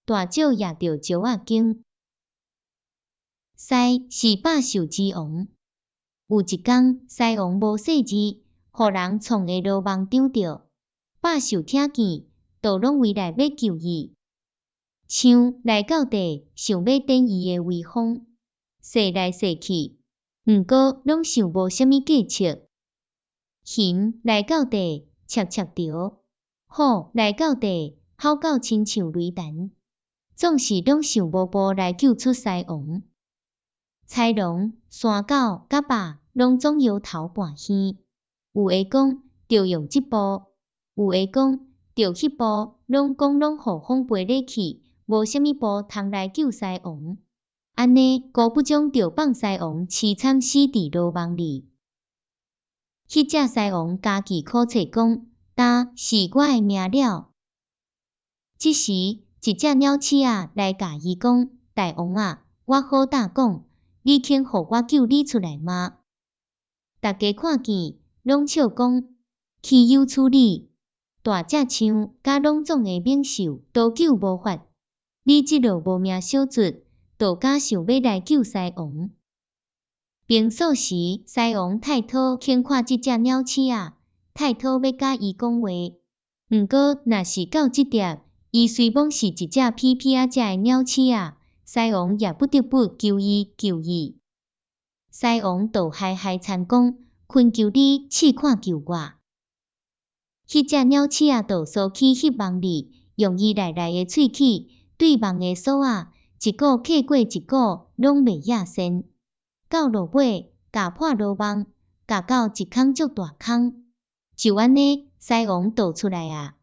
大少攑著石仔弓。狮是百獸之王。有一工，獅王無細膩，予人創的羅網張著。百獸聽見，就攏圍來欲救伊。象來到地，想欲展伊的威風，踅來踅去，毋過攏想無啥物計策。熊來到地，赤赤著；虎來到地，吼到親像雷霆，總是攏想無步來救出獅王。豺狼、山狗佮豹攏總搖頭半耳，有的講著用這步，有的講著彼步，攏講攏予風飛咧去，無啥物步通來救獅王。按呢，高不將就放獅王淒慘死佇羅網裡。彼隻獅王家己苦笑講：今是我的命了。這時，一隻鳥鼠仔來共伊講：大王啊，我好膽講，你肯予我救你出來嗎？逐家看見，攏笑講：豈有此理！大隻象佮攏總的猛獸都救無法，你這落無名小卒，倒敢想欲來救獅王？平素時，獅王太討輕看這隻鳥鼠仔，太討欲佮伊講話。毋過，若是到這粒，伊雖罔是一隻痞痞仔隻的鳥鼠仔，獅王也不得不求伊救伊。獅王就嗨嗨田講：懇求你試看救我。彼隻鳥鼠仔就縮去彼網裡，用伊內內的喙齒對網的索仔，一股扣過一股，攏袂野鉎。到落尾，咬破羅網，咬到一空足大空。就按呢，獅王就出來矣。